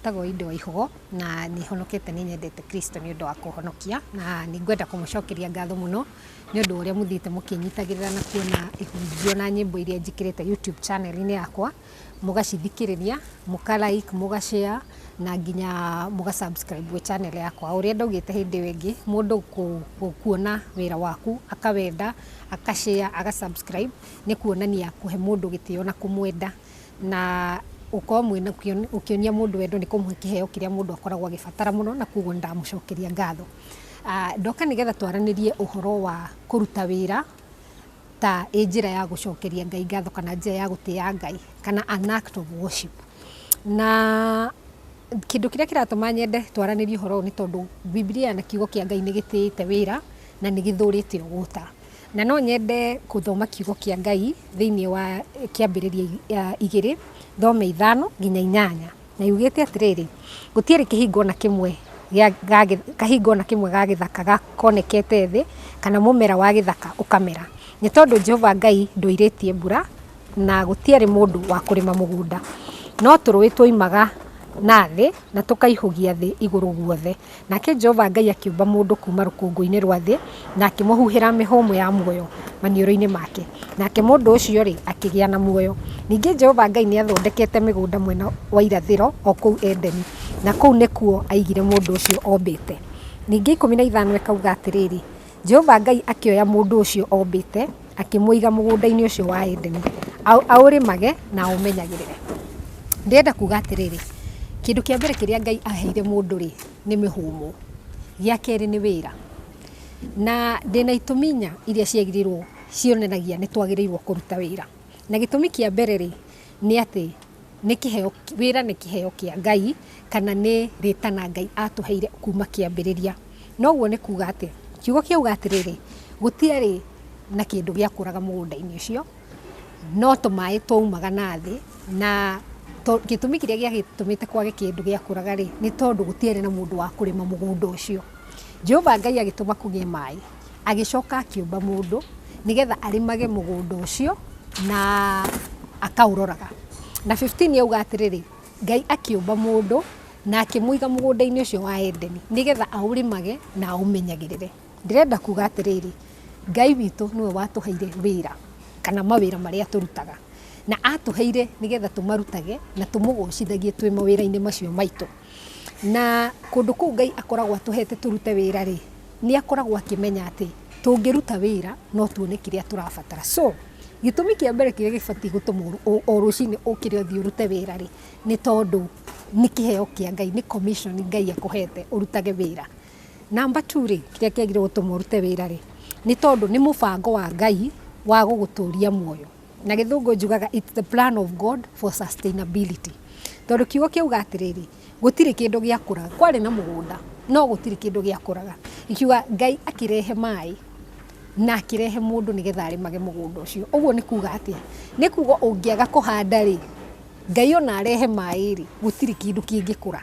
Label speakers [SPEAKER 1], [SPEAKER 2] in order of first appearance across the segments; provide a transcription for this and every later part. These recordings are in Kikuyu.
[SPEAKER 1] Njĩtagwo Indo Waihogo na nĩ honokete, nĩ nyendete Kristo nĩ ũndũ wa kũhonokia, na nĩ ngwenda kũmũcokeria ngatho mũno nĩ ũndũ wa ũrĩa mũthiĩte mũkĩnyitagĩrĩra na kuona ihunjio na nyĩmbo iria njĩkĩrĩte YouTube channel-inĩ yakwa, mũgacithikĩrĩria, mũka like, mũga share na nginya mũga subscribe gwĩ channel yakwa. Ũrĩa ndaugĩte hĩndĩ ĩyo ĩngĩ, mũndũ kuona wĩra waku akawenda, aka share, aga subscribe nĩ kuonania kũhe mũndũ gĩtĩo na kũmwenda, na gũkorwo mwĩna ũkĩonia mũndũ wendo nĩ kũmũhe kĩheo kĩrĩa mũndũ akoragwo agĩbatara mũno, na koguo nĩ ndamũcokeria ngatho. Ndoka nĩgetha twaranĩrie ũhoro wa kũruta wĩra ta ĩ njĩra ya gũcokeria Ngai ngatho kana njĩra ya gũtĩa Ngai kana an act of worship. Na kĩndũ kĩrĩa kĩratũma nyende twaranĩrie ũhoro ũyũ nĩ tondũ Bibilia na kiugo kĩa Ngai nĩ gĩtĩĩte wĩra na nĩ gĩthũrĩte ũgũta. Na no nyende gũthoma kiugo kĩa Ngai thĩinĩ wa Kĩambĩrĩria 2, thome 5 nginya 8, na yugĩte atĩrĩrĩ, gũtiarĩ kĩhingo ona kĩmwe kahingo ona kĩmwe ga gĩthaka gakonekete thĩ kana mũmera wa gĩthaka ũkamera, nĩ tondũ Jehova Ngai ndoirĩtie mbura na gũtiarĩ mũndũ wa kũrĩma mũgũnda, no tũrũĩ twoimaga na thĩ na tũkaihũgia thĩ igũrũ guothe. Nake Jehova Ngai akĩũmba mũndũ kuma rũkũngũ-inĩ rwa thĩ na akĩmũhuhĩra mĩhũmũ ya muoyo maniũrũ-inĩ make, nake mũndũ ũcio rĩ, akĩgĩa na muoyo. Ningĩ Jehova Ngai nĩ athondekete mĩgũnda mwena wa irathĩro o kũu Edeni, na kũu nĩkuo aigire mũndũ ũcio ombĩte. Ningĩ 15 ĩkauga atĩrĩrĩ, Jehova Ngai akĩoya mũndũ ũcio ombĩte akĩmũiga mũgũnda-inĩ ũcio wa Edeni aũrĩmage na aũmenyagĩrĩre. Ndĩrenda kuga atĩrĩrĩ, kĩndũ kĩa mbere kĩrĩa Ngai aheire mũndũ rĩ, nĩ mĩhũmũ. Gĩa kerĩ nĩ wĩra. Na ndĩna itũmi inya iria ciagĩrĩirwo cionanagia nĩ twagĩrĩirwo kũruta wĩra. Na gĩtũmi kĩa mbere rĩ, nĩ atĩ nĩ kĩheo, wĩra nĩ kĩheo kĩa Ngai kana nĩ rĩtana Ngai atũheire kuma kĩambĩrĩria. Na ũguo nĩ kuga atĩ, kiugo kĩauga atĩrĩrĩ, gũtiarĩ na kĩndũ gĩakũraga mũgũnda-inĩ ũcio, no tũmaĩ twaumaga na thĩ, na gĩtũmi kĩrĩa gĩagĩtũmĩte kwage kĩndũ gĩakũraga rĩ, nĩ tondũ gũtiarĩ na mũndũ wa kũrĩma mũgũnda ũcio. Jehova Ngai agĩtũma kũgĩe maĩ, agĩcoka akĩũmba mũndũ nĩgetha arĩmage mũgũnda ũcio na akaũroraga. Na 15 yauga atĩrĩrĩ, Ngai akĩũmba mũndũ na akĩmũiga mũgũnda-inĩ ũcio wa Edeni nĩgetha aũrĩmage na aũmenyagĩrĩre. Ndĩrenda kuga atĩrĩrĩ, Ngai witũ nĩwe watũheire wĩra kana mawĩra marĩa tũrutaga, na atũheire nĩgetha tũmarutage na tũmũgocithagie twĩ mawĩra-inĩ macio maitũ. Na kũndũ kũu Ngai akoragwo atũhete tũrute wĩra rĩ, nĩ akoragwo akĩmenya atĩ tũngĩruta wĩra no tuone kĩrĩa tũrabatara. So gĩtũmi kĩa mbere kĩrĩa gĩbatiĩ gũtũma o rũcinĩ ũkĩre ũthiĩ ũrute wĩra rĩ, nĩ tondũ nĩ kĩheo kĩa Ngai, nĩ commission Ngai akũhete ũrutage wĩra. Number 2 rĩ, kĩrĩa kĩagĩrĩirwo gũtũma ũrute wĩra rĩ, nĩ tondũ nĩ mũbango wa Ngai wa gũgũtũria muoyo. Na gĩthũngũ njugaga it's the plan of God for sustainability. Tondũ kiugo kĩauga atĩrĩrĩ, gũtirĩ kĩndũ gĩakũraga, kwarĩ na mũgũnda no gũtirĩ kĩndũ gĩakũraga. Ikiuga Ngai akĩrehe maĩ na akĩrehe mũndũ nĩgetha arĩmage mũgũnda ũcio. Ũguo nĩ kuga atĩa? Nĩ kuga ũngĩaga kũhanda rĩ, Ngai ona arehe maĩ rĩ, gũtirĩ kĩndũ kĩngĩkũra,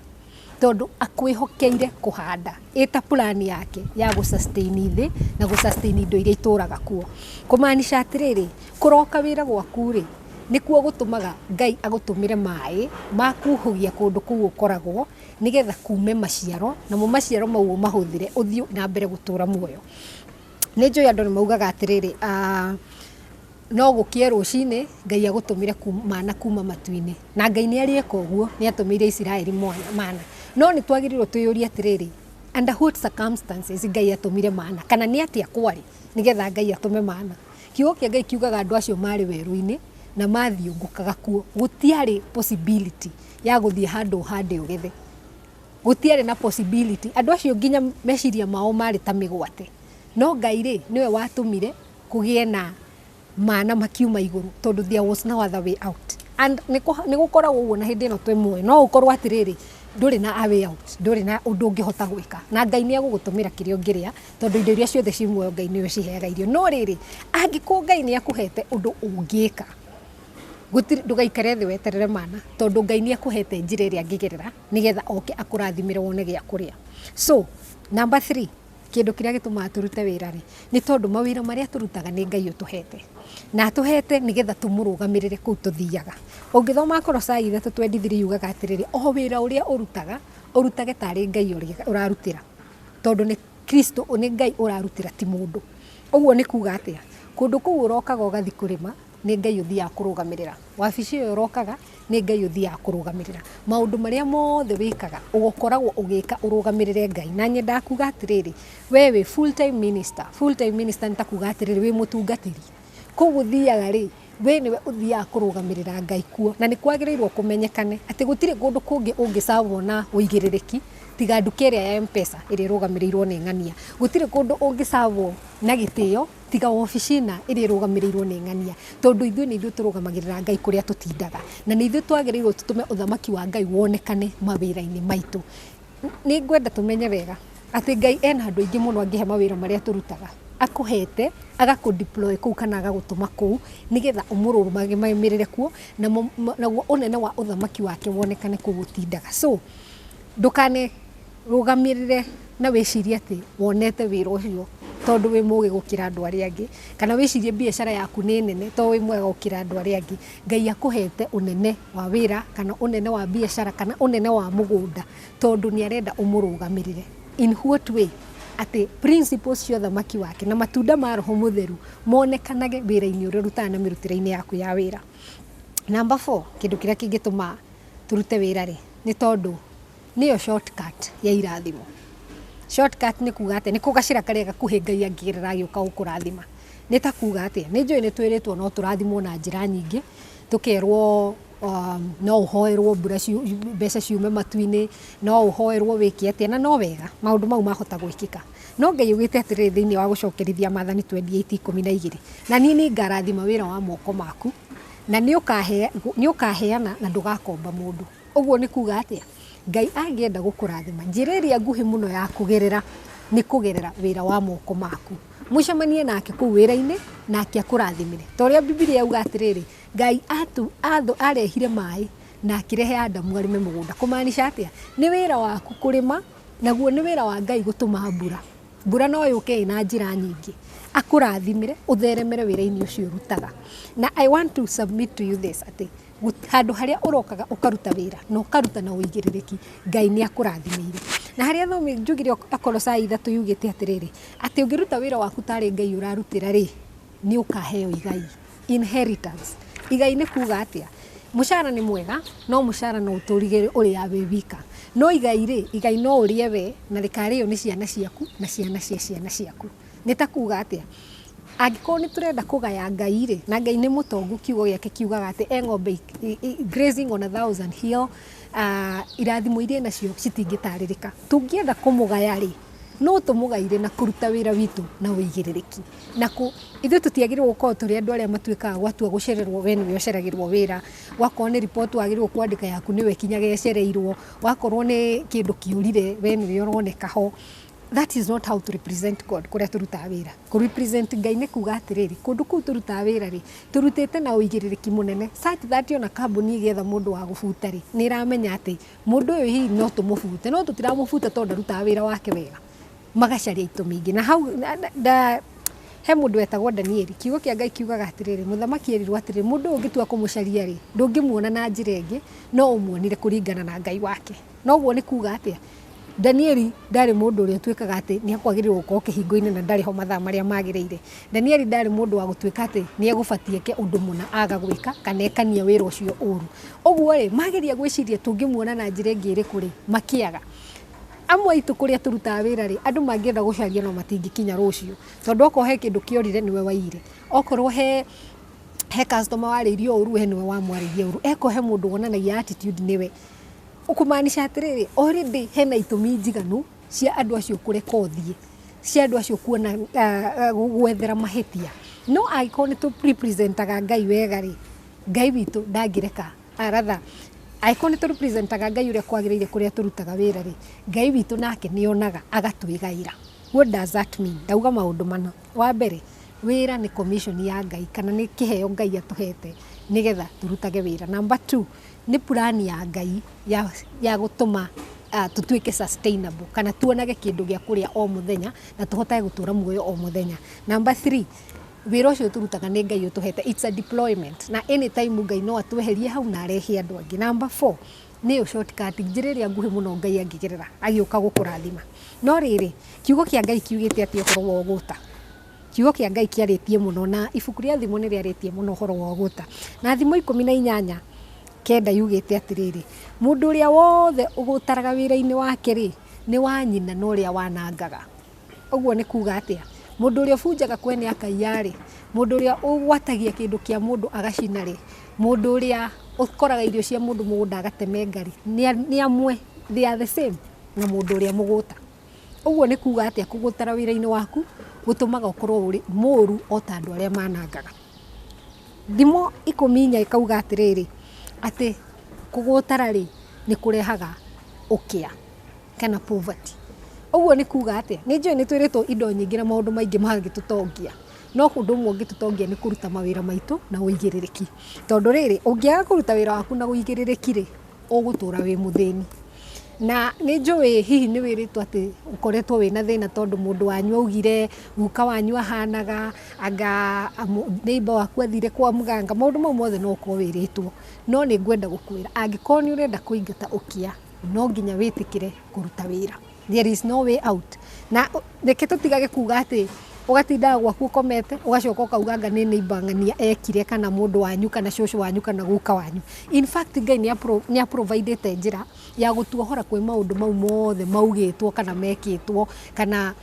[SPEAKER 1] tondũ akwĩhokeire kũhanda ĩta plan yake ya gũ sustain thĩ na gũ sustain indo iria itũraga kuo. Kũmaanisha atĩrĩrĩ, kũroka wĩra gwaku rĩ, nĩkuo gũtũmaga Ngai agũtũmĩre maĩ ma kuhũgia kũndũ kũu ũkoragwo nĩgetha kume maciaro, namo maciaro mau ũmahũthĩre ũthiĩ na mbere gũtũra muoyo. Nĩ njũĩ andũ nĩ maugaga atĩrĩrĩ, no gũkĩe rũcinĩ Ngai agũtũmĩre mana kuma matu-inĩ, na Ngai nĩ arĩ eka ũguo, nĩ atũmĩire Isiraeli mana. No nĩ twagĩrĩirwo twĩyũrie atĩrĩrĩ, under what circumstances Ngai atũmire mana, kana nĩ atĩa kwarĩ nĩgetha Ngai atũme mana? Kiugo kĩa Ngai kiugaga andũ acio marĩ werũ-inĩ na mathiũngũkaga kuo, gũtiarĩ possibility ya gũthiĩ handũ ũhande ũgethe, gũtiarĩ na possibility. Andũ acio nginya meciria mao marĩ ta mĩgwate, no Ngai rĩ, nĩwe watũmire kũgĩe na mana makiuma igũrũ, tondũ there was no other way out. And nĩ gũkoragwo ũguo na hĩndĩ ĩno twĩ muoyo, no ũkorwo atĩrĩrĩ, ndũrĩ na a way out, ndũrĩ na ũndũ ũngĩhota gwĩka, na Ngai nĩ egũgũtũmĩra kĩrĩa ũngĩrĩa, tondũ indo iria ciothe ciĩ muoyo Ngai nĩwe ũciheaga irio. No rĩrĩ, angĩkorwo Ngai nĩ akũhete ũndũ ũngĩka, gũtirĩ, ndũgaikare thĩ weterere mana, tondũ Ngai nĩ akũhete njĩra ĩrĩa angĩgerera nĩgetha oke akũrathimĩre wone gĩa kũrĩa. So number 3, Kĩndũ kĩrĩa gĩtũmaga tũrute wĩra rĩ, nĩ tondũ mawĩra marĩa tũrutaga nĩ Ngai ũtũhete, na atũhete nĩgetha tũmũrũgamĩrĩre kũu tũthiaga. Ũngĩthoma Akolosai 3:23 yugaga atĩrĩrĩ, o wĩra ũrĩa ũrutaga, ũrutage tarĩ Ngai ũrarutĩra, tondũ nĩ Kristo, nĩ Ngai ũrarutĩra ti mũndũ. Ũguo nĩ kuga atĩa? Kũndũ kũu ũrokaga ũgathiĩ kũrĩma, nĩ Ngai ũthiaga kũrũgamĩrĩra. Wabici ĩyo ũrokaga, nĩ Ngai ũthiaga kũrũgamĩrĩra. Maũndũ marĩa mothe wĩkaga, ũkoragwo ũgĩka ũrũgamĩrĩre Ngai. Na nyendaga kuga atĩrĩrĩ, we wĩ full time minister. Full time minister nĩ ta kuga atĩrĩrĩ, wĩ mũtungatĩri. Kũu ũthiaga rĩ, we nĩwe ũthiaga kũrũgamĩrĩra Ngai kuo. Na nĩ kwagĩrĩirwo kũmenyekane atĩ gũtirĩ kũndũ kũngĩ ũngĩcabwo na ũigĩrĩrĩki tiga nduka ĩrĩa ya M-Pesa ĩrĩa ĩrũgamĩrĩirwo nĩ ng'ania. Gũtirĩ kũndũ ũngĩcabwo na gĩtĩo tiga wabici ĩna ĩrĩa ĩrũgamĩrĩirwo nĩ ng'ania, tondũ ithuĩ nĩ ithuĩ tũrũgamagĩrĩra Ngai kũrĩa tũtindaga, na nĩ ithuĩ twagĩrĩirwo tũtũme ũthamaki wa Ngai wonekane mawĩra-inĩ maitũ. Nĩ ngwenda tũmenye wega atĩ Ngai ena andũ aingĩ mũno angĩhe mawĩra marĩa tũrutaga, akũhete agakũ deploy kũu kana agagũtũma kũu nĩgetha ũmũrũgamĩrĩre kuo, naguo ũnene wa ũthamaki wake wonekane kũu ũtindaga. So ndũkane rũgamĩrĩre na wĩcirie atĩ wonete wĩra ũcio tondũ wĩ mũgĩ gũkĩra andũ arĩa angĩ, kana wĩcirie biacara yaku nĩ nene tondũ wĩ mwega gũkĩra andũ arĩa angĩ. Ngai akũhete ũnene wa wĩra kana ũnene wa biacara kana ũnene wa mũgũnda tondũ nĩ arenda ũmũrũgamĩrĩre. In what way? Atĩ principles cia ũthamaki wake na matunda ma Roho Mũtheru monekanage wĩra-inĩ ũrĩa ũrutaga na mĩrutĩre-inĩ yaku ya wĩra. Number 4, kĩndũ kĩrĩa kĩngĩtũma tũrute wĩra rĩ, nĩ tondũ nĩyo shortcut ya irathimo. Shortcut nĩ kuga atĩ nĩ kũgacĩra karĩa gakuhĩ Ngai angĩgerera agĩũka gũkũrathima. Nĩ ta kuga atĩ nĩ njũĩ nĩ twĩrĩtwo no tũrathimwo na njĩra nyingĩ, tũkerwo no ũhoerwo mbura mbeca ciume matu-inĩ, no ũhoerwo wĩke atĩa, na no wega maũndũ mau mahota gwĩkĩka. No Ngai augĩte atĩrĩrĩ thĩinĩ wa gũcokerithia maathani 28:12, na niĩ nĩ ngarathima wĩra wa moko maku, na nĩ ũkaheana na ndũgakomba mũndũ. Ũguo nĩ kuga atĩa? Ngai angĩenda gũkũrathima, njĩra ĩrĩa nguhĩ mũno ya kũgerera nĩ kũgerera wĩra wa moko maku. Mũcemanie nake kũu wĩra-inĩ nake akũrathimire. Ta ũrĩa Bibilia yauga atĩrĩrĩ, Ngai arehire maĩ na akĩrehe Adamu arĩme mũgũnda. Kũmaanisha atĩa? Nĩ wĩra waku kũrĩma, naguo nĩ wĩra wa Ngai gũtũma mbura. Mbura no yũke ĩna njĩra nyingĩ, akũrathimire ũtheremere wĩra-inĩ ũcio ũrutaga. Na I want to submit to you this, atĩ handũ harĩa ũrokaga ũkaruta wĩra na ũkaruta na ũigĩrĩrĩki, Ngai nĩ akũrathimĩire. Na harĩa thomi njugire Akolosai 3 yugĩte atĩrĩrĩ, atĩ ũngĩruta wĩra waku tarĩ Ngai ũrarutĩra rĩ, nĩ ũkaheo igai, inheritance. Igai nĩ kuga atĩa? Mũcara nĩ mwega, no mũcara no ũtũrige ũrĩa wĩ wika. No igai rĩ, igai no ũrĩe we na rĩkarĩo nĩ ciana ciaku na ciana cia ciana ciaku. Nĩ ta kuga atĩa? Angĩkorwo nĩ tũrenda kũgaya Ngai rĩ, na Ngai nĩ mũtongu, kiugo gĩake kiugaga atĩ e ng'ombe grazing on 1,000 hill, irathimo iria nacio citingĩtarĩrĩka. Tũngĩenda kũmũgaya rĩ, no tũmũgaire na kũruta wĩra witũ na ũigĩrĩrĩki. Na ithuĩ tũtiagĩrĩirwo gũkorwo tũrĩ andũ arĩa matuĩkaga gwatua gũcererwo, we nĩwe ũceragĩrwo wĩra, wakorwo nĩ riboti wagĩrĩirwo kwandĩka yaku nĩwe kinyaga ĩcereirwo, wakorwo nĩ kĩndũ kĩũrire we nĩwe ũroneka ho. That is not how to represent God kũrĩa tũrutaga wĩra. Kũ represent Ngai nĩ kuga atĩrĩrĩ, kũndũ kũu tũrutaga wĩra rĩ, tũrutĩte na ũigĩrĩrĩki mũnene such that ona kambuni ĩgĩetha mũndũ wa gũbuta rĩ, nĩ ĩramenya atĩ mũndũ ũyũ hihi no tũmũbute, no tũtiramũbuta tondũ ndarutaga wĩra wake wega. Magacaria itũmi ingĩ. Na hau, he mũndũ wetagwo Danieli, kiugo kĩa Ngai kiugaga atĩrĩrĩ, mũthamaki erirwo atĩrĩrĩ, mũndũ ũyũ ũngĩtua kũmũcaria rĩ, ndũngĩmuona na njĩra ĩngĩ, no ũmuonire kũringana na Ngai wake. Na ũguo nĩ kuga atĩa? Danieli ndarĩ mũndũ ũrĩa ũtuĩkaga atĩ nĩ akwagĩrĩirwo gũkorwo kĩhingo-inĩ na ndarĩ ho mathaa marĩa magĩrĩire. Danieli ndarĩ mũndũ wa gũtuĩka atĩ nĩ egũbatiĩ eke ũndũ mũna aga gwĩka kana ekanie wĩra ũcio ũru. Ũguo rĩ, mageria gwĩciria tũngĩmuona na njĩra ĩngĩ ĩrĩkũ rĩ, makĩaga. Amwe aitũ kũrĩa tũrutaga wĩra rĩ, andũ mangĩenda gũcaria no matingĩkinya rũciũ. Tondũ okorwo he kĩndũ kĩorire nĩwe waiyire. Okorwo he customer warĩirie ũru we nĩwe wamwarĩirie ũru. Eko he mũndũ wonanagia attitude nĩwe. Ũkũmaanisha atĩrĩrĩ, already hena itũmi njiganu cia andũ acio kũreka ũthiĩ, cia andũ acio kuona gwethera mahĩtia. No angĩkorwo nĩ tũ representaga Ngai wega rĩ, Ngai witũ ndangĩreka, rather, angĩkorwo nĩ tũ representaga Ngai ũrĩa kwagĩrĩire kũrĩa tũrutaga wĩra rĩ, Ngai witũ nake nĩ onaga agatwĩgaĩra. What does that mean? Ndauga maũndũ mana. Wa mbere, wĩra nĩ commission ya Ngai kana nĩ kĩheo Ngai atũhete nĩgetha tũrutage wĩra. Number 2, nĩ plan ya Ngai ya gũtũma Tũtuĩke sustainable kana tuonage kĩndũ gĩa kũrĩa o mũthenya na tũhotage gũtũra muoyo o mũthenya. Number three, wĩra ũcio tũrutaga nĩ Ngai ũtũhete, it's a deployment, na anytime Ngai no atweherie hau na arehe andũ angĩ. Number four, nĩyo shortcut, njĩra ĩrĩa nguhĩ mũno Ngai angĩgerera agĩũka gũkũrathima. No rĩrĩ, kiugo kĩa Ngai kiugĩte atĩa ũhoro wa ũgũta? Kiugo kĩa Ngai kĩarĩtie mũno, na ibuku rĩa Thimo nĩ rĩarĩtie mũno ũhoro wa ũgũta. Na Thimo 18:9 yugĩte atĩrĩrĩ, mũndũ ũrĩa wothe ũgũtaraga wĩra-inĩ wake rĩ, nĩ wa nyina na ũrĩa wanangaga. Ũguo nĩ kuga atĩa? Mũndũ ũrĩa ũbunjaga kwene akaiya rĩ, mũndũ ũrĩa ũgwatagia kĩndũ kĩa mũndũ agacina rĩ, mũndũ ũrĩa ũkoraga irio cia mũndũ mũgũnda agatemenga rĩ, nĩ amwe, they are the same na mũndũ ũrĩa mũgũta. Ũguo nĩ kuga atĩa? Kũgũtara wĩra-inĩ waku gũtũmaga ũkorwo ũrĩ mũru o ta andũ arĩa manangaga. Thimo 14 ĩkauga atĩrĩrĩ, atĩ kũgũtara rĩ, nĩ kũrehaga ũkĩa kana poverty. Ũguo nĩ kuga atĩa? Nĩ njũĩ nĩ twĩrĩtwo indo nyingĩ na maũndũ maingĩ mangĩtũtongia, no ũndũ ũmwe ũngĩtũtongia nĩ kũruta mawĩra maitũ na ũigĩrĩrĩki. Tondũ rĩrĩ, ũngĩaga kũruta wĩra waku na ũigĩrĩrĩki rĩ, ũgũtũra wĩ mũthĩni. Na nĩ njũĩ hihi nĩ wĩrĩtwo atĩ ũkoretwo wĩna thĩna tondũ mũndũ wanyu augire, guka wanyu ahanaga, anga neighbor waku athire kwa mũganga, maũndũ mau mothe no ũkorwo wĩrĩtwo. No nĩ ngwenda gũkwĩra, angĩkorwo nĩ ũrenda kũingata ũkĩa, no nginya wĩtĩkĩre kũruta wĩra. There is no way out. Na reke tũtigage kuga atĩ ũgatindaga gwaku ũkomete, ũgacoka ũkauga anga nĩ neighbor ng'ania ekire, kana mũndũ wanyu, kana cũcũ wanyu, kana guka wanyu. In fact, Ngai nĩ aprovidĩte njĩra ya gũtuohora kwĩ maũndũ mau mothe maugĩtwo kana mekĩtwo kana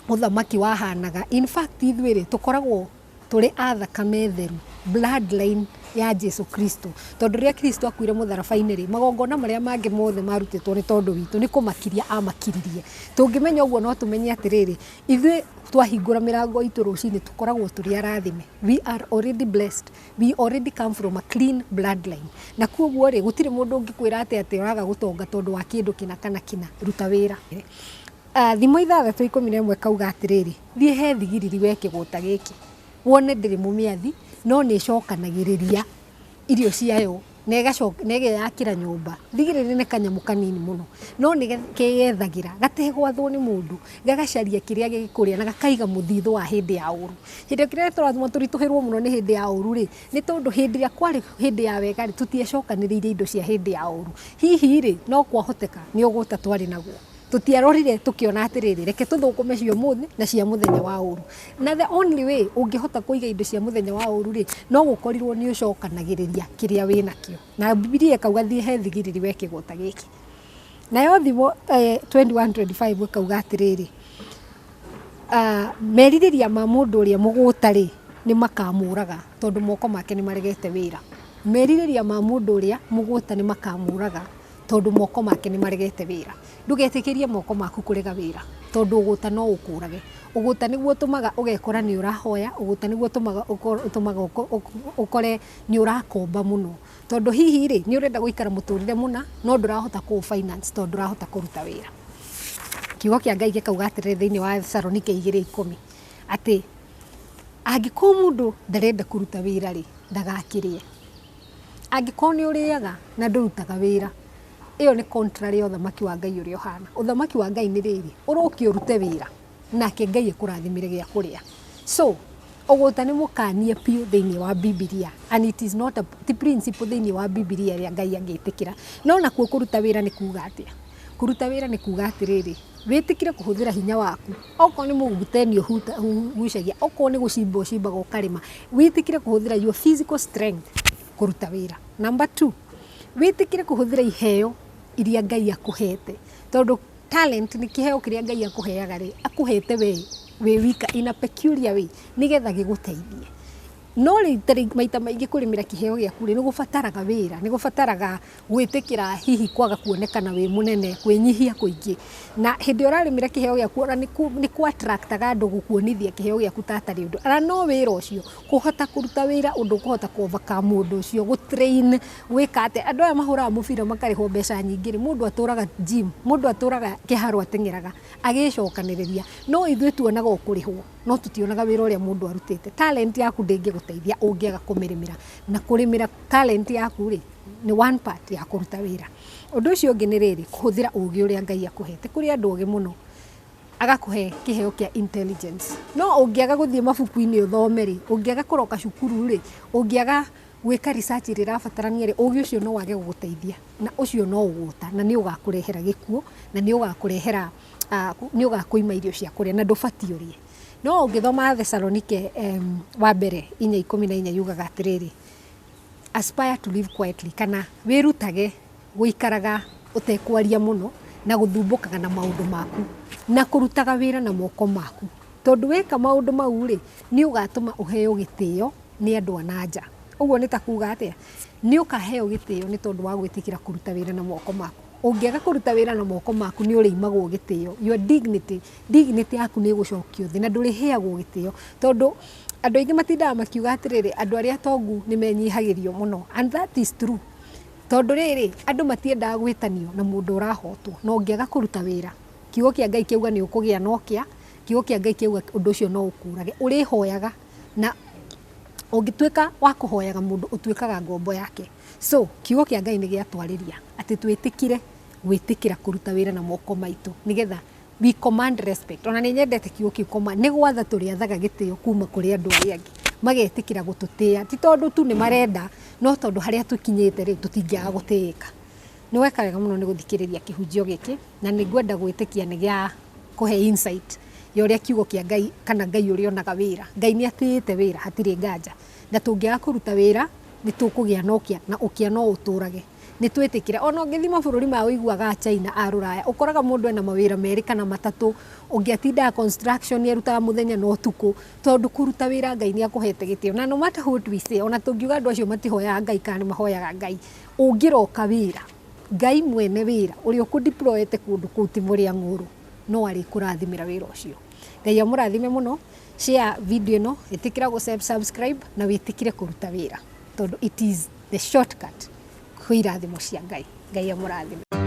[SPEAKER 1] ũthamaki wahanaga. In fact, ithuĩ rĩ, tũkoragwo tũrĩ a thakame theru, bloodline ya Jesu Kristo, tondũ rĩrĩa Kristo akuire mũtharaba-inĩ rĩ, magongona marĩa mangĩ mothe marutĩtwo nĩ tondũ witũ nĩ kũmakiria amakiririe. Tũngĩmenya ũguo, no tũmenye atĩrĩrĩ, ithuĩ twahingũra mĩrango itũ rũcinĩ tũkoragwo tũrĩ arathime. We are already blessed, we already come from a clean bloodline. Na koguo rĩ, gũtirĩ mũndũ ũngĩkwĩra atĩ ũraga gũtonga tondũ wa kĩndũ kĩna kana kĩna. Ruta wĩra. Thimo 6:11 kauga atĩrĩrĩ, thiĩ he thigiriri we kĩgũta gĩkĩ, wone ndĩrĩ mũmĩathi, no nĩ ĩcokanagĩrĩria irio ciayo na ĩgeyakĩra nyũmba. Thigiriri nĩ kanyamũ kanini mũno, no nĩ keyethagĩra gategwathwo nĩ mũndũ, gagacaria kĩrĩa gĩkũrĩa na gakaiga mũthithũ wa hĩndĩ ya ũru. Hĩndĩ ĩrĩa tũratũma tũritũhĩrwo mũno nĩ hĩndĩ ya ũru rĩ, nĩ tondũ hĩndĩ ĩrĩa kwarĩ hĩndĩ ya wega rĩ, tũtiacokanĩrĩirie indo cia hĩndĩ ya ũru. Hihi rĩ, no kwahoteka nĩ ũgũta twarĩ naguo, tũtiarorire tũkĩona atĩrĩrĩ, reke tũthũkũme cia ũmũthĩ na cia mũthenya wa ũru. Na the only way ũngĩhota kũiga indo cia mũthenya wa ũru rĩ, no gũkorirwo nĩ ũcokanagĩrĩria kĩrĩa wĩ nakĩo. Na Bibilia ĩkauga thiĩ he thigiriri we kĩgũta gĩkĩ. Nayo Thimo 21:25 ĩkauga atĩrĩrĩ, merirĩria ma mũndũ ũrĩa mũgũta rĩ, nĩ makamũraga, tondũ moko make nĩ maregete wĩra. Merirĩria ma mũndũ ũrĩa mũgũta nĩ makamũraga, tondũ moko make nĩ maregete wĩra. Ndũgetĩkĩrie moko maku kũrega wĩra, tondũ ũgũta no ũkũrage. Ũgũta nĩguo ũtũmaga ũgekora nĩ ũrahoya, ũgũta nĩguo ũtũmaga ũkore nĩ ũrakomba mũno, tondũ hihi rĩ, nĩ ũrenda gũikara mũtũrĩre mũna no ndũrahota kũ finance tondũ ndũrahota kũruta wĩra. Kiugo kĩa Ngai gĩkauga atĩrĩrĩ thĩinĩ wa Thesalonike 2:10, atĩ angĩkorwo mũndũ ndarenda kũruta wĩra rĩ, ndagakĩrĩe. Angĩkorwo nĩ ũrĩaga na ndũrutaga wĩra, ĩyo nĩ contrary ya ũthamaki wa Ngai ũrĩa ũhana. Ũthamaki wa Ngai nĩ rĩrĩ, ũroke ũrute wĩra nake Ngai akũrathimĩre gĩa kũrĩa. So ũgũta nĩ mũkanie biũ thĩinĩ wa Bibilia, and it is not a ti principle thĩinĩ wa Bibilia ĩrĩa Ngai angĩtĩkĩra. No nakuo kũruta wĩra nĩ kuga atĩa? Kũruta wĩra nĩ kuga atĩrĩrĩ, wĩtĩkĩre kũhũthĩra hinya waku. Okorwo nĩ mũguguteni ũgucagia, okorwo nĩ gũcimba ũcimbaga ũkarĩma, wĩtĩkĩre kũhũthĩra your physical strength kũruta wĩra. Number two, wĩtĩkĩre kũhũthĩra iheo iria Ngai akũhete, tondũ talent nĩ kĩheo kĩrĩa Ngai akũheaga rĩ, akũhete we wĩ wika in a peculiar way nĩgetha gĩgũteithie. No rĩu maita maingĩ kũrĩmĩra kĩheo gĩaku rĩ, nĩ gũbataraga wĩra, nĩ gũbataraga gwĩtĩkĩra hihi kwaga kuonekana wĩ mũnene, kwĩnyihia kũingĩ. Na hĩndĩ ĩrĩa ũrarĩmĩra kĩheo gĩaku, ona nĩ kũ attractaga andũ gũkuonithia kĩheo gĩaku ta atarĩ ũndũ. Ona no wĩra ũcio, kũhota kũruta wĩra ũndũ ũkũhota kũ overcome ũndũ ũcio, gũ train, gwĩka atĩa. Andũ aya mahũraga mũbira makarĩhwo mbeca nyingĩ rĩ, mũndũ atũraga gym, mũndũ atũraga kĩharo ateng'eraga agĩcokanĩrĩria. No ithuĩ tuonaga o kũrĩhwo. No tũtionaga wĩra ũrĩa mũndũ arutĩte. Talent yaku ndĩngĩgũteithia ũngĩaga kũmĩrĩmĩra. Na kũrĩmĩra talent yaku rĩ, nĩ one part ya kũruta wĩra. Ũndũ ũcio ũngĩ nĩ rĩrĩ, kũhũthĩra ũgĩ ũrĩa Ngai akũhete. Kũrĩ andũ ogĩ mũno, agakũhe kĩheo kĩa intelligence. No ũngĩaga gũthiĩ mabuku-inĩ ũthome rĩ, ũngĩaga kũroka cukuru rĩ, ũngĩaga gwĩka research ĩrĩa ĩrabatarania rĩ, ũgĩ ũcio no wage gũgũteithia. Na ũcio no ũgũta, na nĩ ũgakũrehera gĩkuũ, na nĩ ũgakũrehera, nĩ ũgakũima irio cia kũrĩa, na ndũbatiĩ ũrĩe. No ũngĩthoma Thesalonike wa mbere 4:14 yugaga atĩrĩrĩ, aspire to live quietly, kana wĩrutage gũikaraga ũtekwaria mũno na gũthumbũkaga na maũndũ maku na kũrutaga wĩra na moko maku, tondũ weka maũndũ mau rĩ, nĩ ũgatũma ũheo gĩtĩo nĩ andũ a na nja. Ũguo nĩ ta kuga atĩa? Nĩ ũkaheo gĩtĩo nĩ tondũ wa gwĩtĩkĩra kũruta wĩra na moko maku. Ũngĩaga kũruta wĩra na moko maku nĩ ũrĩimagwo gĩtĩo. Your dignity, dignity yaku nĩ ĩgũcokio thĩ na ndũrĩheagwo gĩtĩo, tondũ andũ aingĩ matindaga makiuga atĩrĩrĩ, andũ arĩa atongu nĩ menyihagĩrio mũno, and that is true. Tondũ rĩrĩ, andũ matiendaga gwĩtanio na mũndũ ũrahotwo, na ũngĩaga kũruta wĩra, kiugo kĩa Ngai kĩauga nĩ ũkũgĩa na ũkĩa, kiugo kĩa Ngai kĩauga ũndũ ũcio no ũkũrage. Ũrĩhoyaga, na ũngĩtuĩka wa kũhoyaga mũndũ ũtuĩkaga ngombo yake. So kiugo kĩa Ngai nĩ gĩatwarĩria atĩ twĩtĩkire gwĩtĩkĩra kũruta wĩra na moko maitũ nĩgetha we command respect. Ona nĩ nyendete kiugo kĩu command, nĩ gwatha tũrĩathaga gĩtĩo kuma kũrĩ andũ arĩa angĩ, magetĩkĩra gũtũtĩa, ti tondũ tu nĩ marenda, no tondũ harĩa tũkinyĩte rĩ, tũtingĩaga gũtĩĩka. Nĩ weka wega mũno nĩ gũthikĩrĩria kĩhunjio gĩkĩ, na nĩ ngwenda gwĩtĩkia nĩ gĩa kũhe insight ya ũrĩa kiugo kĩa Ngai kana Ngai ũrĩa onaga wĩra. Ngai nĩ atĩĩte wĩra, hatirĩ nganja, na tũngĩaga kũruta wĩra nĩ tũkũgĩa na ũkĩa, na ũkĩa no ũtũrage. Nĩ twĩtĩkĩre ona ũngĩthiĩ mabũrũri ma ũiguaga a China, a Rũraya, ũkoraga mũndũ ena mawĩra merĩ kana matatũ, ũngĩ atindaga construction arutaga mũthenya na ũtukũ, tondũ kũruta wĩra Ngai nĩ akũhete gĩtĩo. Na no matter what we say, ona tũngiuga andũ acio matihoyaga Ngai kana nĩ mahoyaga Ngai, ũngĩroka wĩra, Ngai mwene wĩra ũrĩa ũkũdeployete kũndũ kũu ti mũrĩa ng'ũrũ, no arĩkũrathimĩra wĩra ũcio. Ngai amũrathime mũno. Share video ĩno, ĩtĩkĩra gũ subscribe na wĩtĩkĩre kũruta wĩra, tondũ it is the shortcut kwĩ irathimo cia Ngai. Ngai amũrathime.